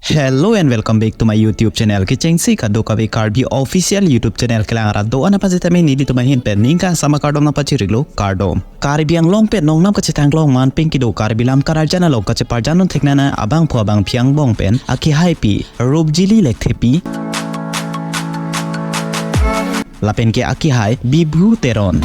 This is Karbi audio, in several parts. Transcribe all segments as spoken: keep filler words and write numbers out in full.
Hello and welcome back to my YouTube channel. Kechengsi kadokave Karbi official YouTube channel kelang arat do-an aphan sitame nelitum ahin pen ning kangsam akardom nangpachiriklo, kardom. Karbi Anglong pen nongnam kachethang kelong manpeng kedo Karbi lam kanarjan along kacheparjan un theknanai abangphu abangphi angbong pen akehaipi Rupjili Lekthepi lapen ke akehai Bibhu Teron.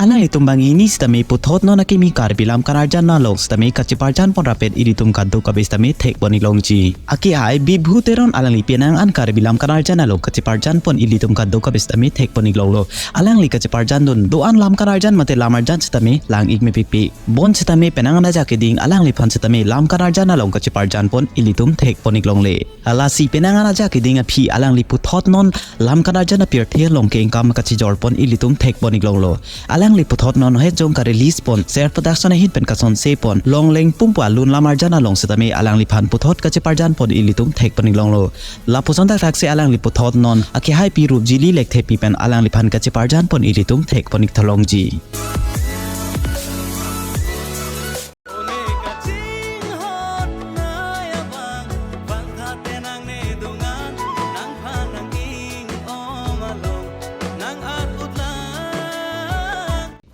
Alanglitum banghini sitame puthot non akimi Karbi lam kanarjan along sitame kacheparjan pon rapet ilitum kadokave sitame thekpon-ik longji. Akehai Bibhu Teron alangli penang an Karbi lam kanarjan along kacheparjan pon ilitum kadokave sitame thekpon-ik longlo. Alangli kacheparjan dun do-an lam kanarjan mate lam arjan sitame lang-ik mepikpik. Bonsitame penang an ajak keding alangliphan sitame lam kanarjan along kacheparjan pon ilitum thekpon-ik longle. Lasi penang an ajak keding aphi alangli puthot non lam kanarjan apirthe along kengkam kachijor pon ilitum thekpon-ik longlo. Alangli puthot non het jong ka-release pon Ser Production ahin pen kasonse pon longleng pumpu alun lam arjan along sitame alangliphan puthot kacheparjan pon ilitum thekpon-ik longlo. Lapuson thakthak si alangli puthot non akehaipi Rupjili Lekthepi pen alangliphan kacheparjan pon ilitum thekpon-ik thalongji.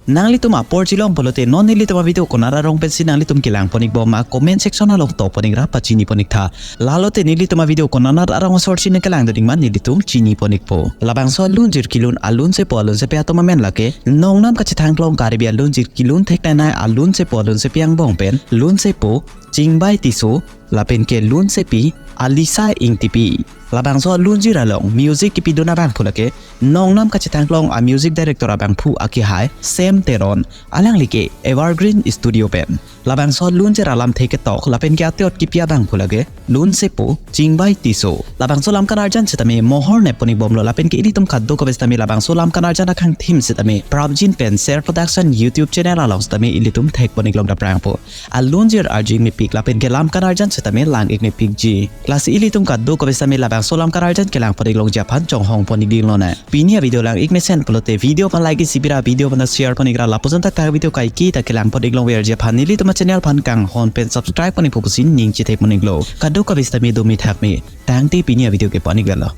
Nanglitum apor chilong pulote non nelitum a-video konat arong pensi nanglitum kelang pon-ik bom ma comment section along to pon-ik ra pachini pon-ik tha. Lalote nelitum a-video konat arong asor si nangkelang dun-ik ma nelitum chini pon-ikpo. Labangso alunjir kelun alunsepo alunsepi atum amen lake nongnam kachethang kelong Karbi alunjir kelun theknanai alunsepo alunsepi angbong pen lunsepo Chingbai Tisso lapen ke lunsepi Alisa Ingtipi. Labangso alunjir along music kepidun abangphu lake nongnam kachethang kelong a-music director abangphu akehai Sem Teron, alangli ke Evergreen Studio pen. Labangso alunjir alamthe ketok lapen ke atiot kipi abangphu lake lunsepo Chingbai Tisso. Labangso lam kanarjan sitame mohor nep pon-ik bomlo lapen ke ilitum kadokave sitame labangso lam kanarjan akhang theme sitame prapjin pen Ser Production YouTube channel along sitame ilitum thekpon-ik long daprangpo. Alunjir arju-ik mepik lapen ke lam kanarjan sitame lang-ik mepikji. Lasi ilitum kadokave sitame labangso lam kanarjan kelang pon-ik longji aphan chonghong pon-ik ding lonang. Pini a-video lang-ik mesen pulote video aphan like isi bira, video aphan share pon-ik ra lapuson thakthak video kaike ta kelang pon-ik longverji aphan nelitum a-channel aphan kanghon pen subscribe pon-ik pu pusi ning chethek pon-iklo. Kadokave sitame dome thakme. Tangte pini a-video ke pon-ik lalo.